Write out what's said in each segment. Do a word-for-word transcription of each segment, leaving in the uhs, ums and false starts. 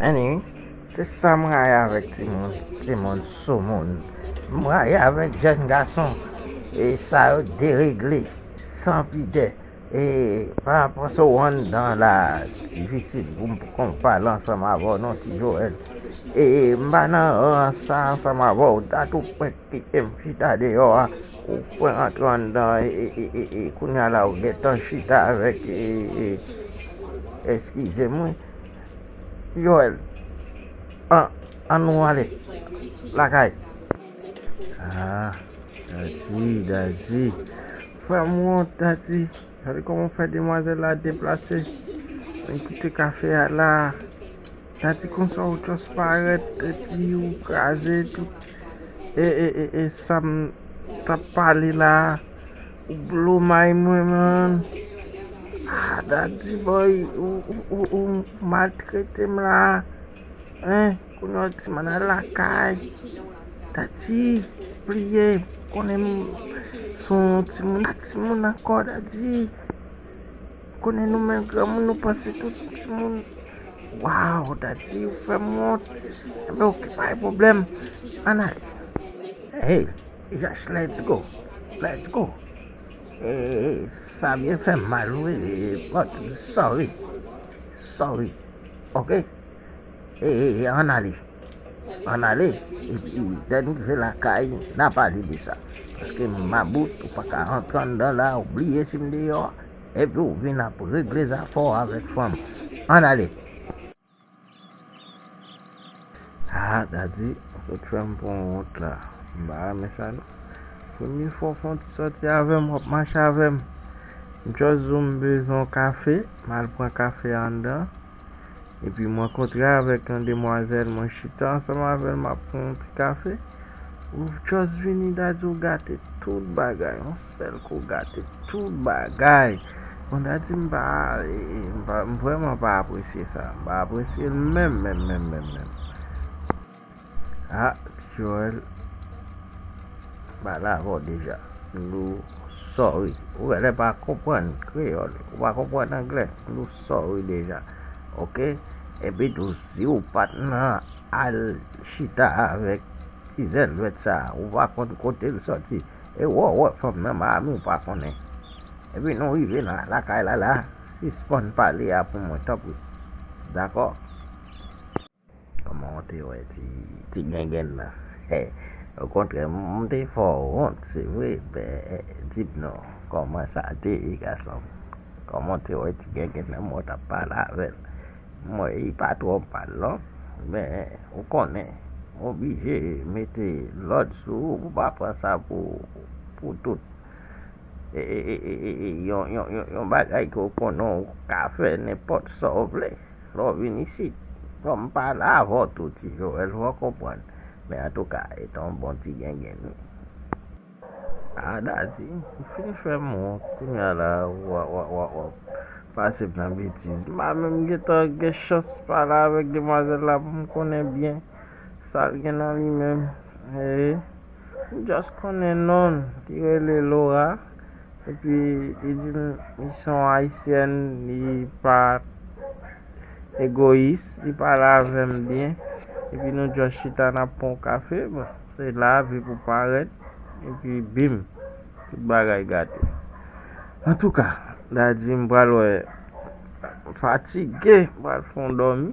Anyway, se sa m rayi avèk timoun, timoun soumoun. M rayi avèk jèn gason, e sa yo deregle, san pidè. E pa panse w anndan la, difisil pou m konn pale ansanm avè w non, ti Joel. E m pa nan rans sa ansanm avè w, dat ou pran kite m chita deyò a, ou pran antre anndan, e, e, e, e, e kounye a la ou gentan chita avèk, e, e, eskize m wi. Joel, an, an nou ale lakay. Ah, Dadi, Dadi. Fè m wont, Dadi. Gade kòman w fè demwazèl la deplase. Mwen kite kafe a la. Dadi, konsa w just parèt epi w kraze tout. E, e, e, e, sa m t ap pale la. Ou blow mind mwen, man. Ah, Dadi boy, ou, ou, ou, ou maltrete m la. Hein? Kounye a w di m al lakay. Dadi, bliye, konnen m se yon timoun, pa timoun ankò, Dadi. Konnen nou menm granmoun, nou panse tout timoun. Waw, Dadi, ou fè m wont. Enben, oke, pa gen pwoblèm. Ann ale. Hey, Josh, let's go. Let's go. E, sa byen fè m mal, wi. E, but, sorry. Sorry. Oke? E, e, e, ann ale. Ann ale. Epi, lè n rive lakay, n a pale de sa. Paske m about, ou pa ka rantre anndan la, ou bliye si m deyò. Epi, ou vin ap regle zafè w avèk fanm. Ann ale. Ah, Dadi, ou sot fè m pran wont la. M pa renmen sa, non. Premye fwa w fè yon ti sòti avè m, w ap mache avè m. M just di w m bezwen yon kafe, m al pran kafe anndan. Epi m rankontre avèk yon demwazèl, mwen chita ansanm avè l, m ap pran yon ti kafe. Ou just vini, Dadi, ou gate tout bagay. Yon sèl kou, ou gate tout bagay. Bon, Dadi, m pa, e, e, m pa, m vrèman pa apresye sa. M pa apresye l menm, menm, menm, menm, menm. Ah, Joel, m pale avè w deja. M di w sorry. Ou genlè pa konprann kreyòl. Ou pa konprann anglè. M di w sorry deja. Oke? Epi tou, si w pa t nan al chita avèk ti zèl vèt sa a, ou pa konn kote l sòti. E wè, w wè fanm nan Miami, ou pa konnen. Epi nou rive nan lakay la la, sispann pale a pou mwen, tanpri. Dakò? Kòman w te wè ti, ti gengenn nan? Okontrè, m, m te fè w wont, se vre, men, di m non, kòman sa te ye, gason m? Kòman w te wè ti gengenn nan, mwen t ap pale avè l? Mwen, li pa twò mal, non. Men, ou konnen, m oblije mete lòd sou ou, pou pa pran sa pou, pou tout. E, e, e, e, e, e, yon, yon, yon, yon bagay ke w konnen w ka fè nenpòt sa w vle. Lè w vin isit, fò m pale avè w tou, ti Joel, fò w konprann. Men antouka, e t on bon ti gengenn, wi. A, Dadi, ou fin fè m wont. Kounye a la, w a, w a, w a, w a pase m nan betiz. M pa menm gentan gen chans pale avèk demwazèl la pou m konnen byen sa l gen nan li menm. E, m just konnen non l, li rele Laura. Epi, li di m, li se yon ayisyèn, li pa egoyis, li pale avè m byen. Epi nou just chita n ap pran yon kafe. Bon, se lavi pou parèt. Epi bim, tout bagay gate. Antouka, Dadi, m pral wè, m fatige, m pral fè yon dòmi.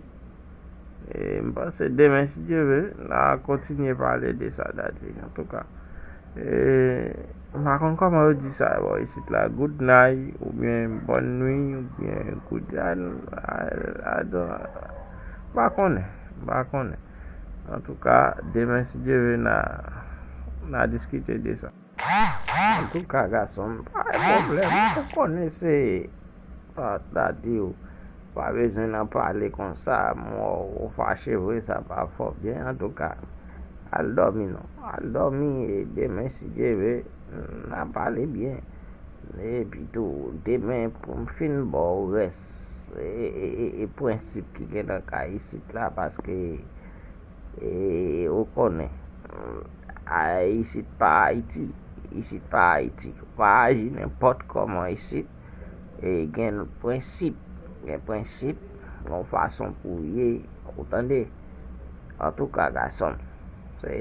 E m panse demen, si Dye vle, n a kontinye pale de sa, Dadi. Antouka, e, m pa konn kòman yo di sa bò isit la, good night, oubyen bonne nuit, oubyen good, I, I, I don't, m pa konnen, m pa konnen. Antouka, demen, si Dye vle, n a, n a diskite de sa. Antouka, gason m, pa gen pwoblèm. Ou konnen se, ah, Dadi, ou pa bezwen nan pale konsa. M wè w fache vre, sa pa fè w byen. Antouka, al dòmi non. Al dòmi, e demen, si Dye vle, n a pale byen. Epi tou, demen, pou m fin ba w rès, e, e, e, e prensip ki gen nan kay isit la, paske, e, ou konnen, a, isit pa Ayiti. Isit pa Ayiti. Ou pa aji nenpòt kòman isit. E gen prensip. Gen prensip. yon fason pou ye, ou tande. Antouka, gason m, se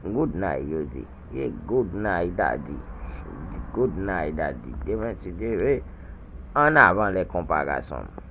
good night yo di. Ye good night, daddy. Good night, daddy. Demen, si Dye vle, ann avan lè konpa, gason m.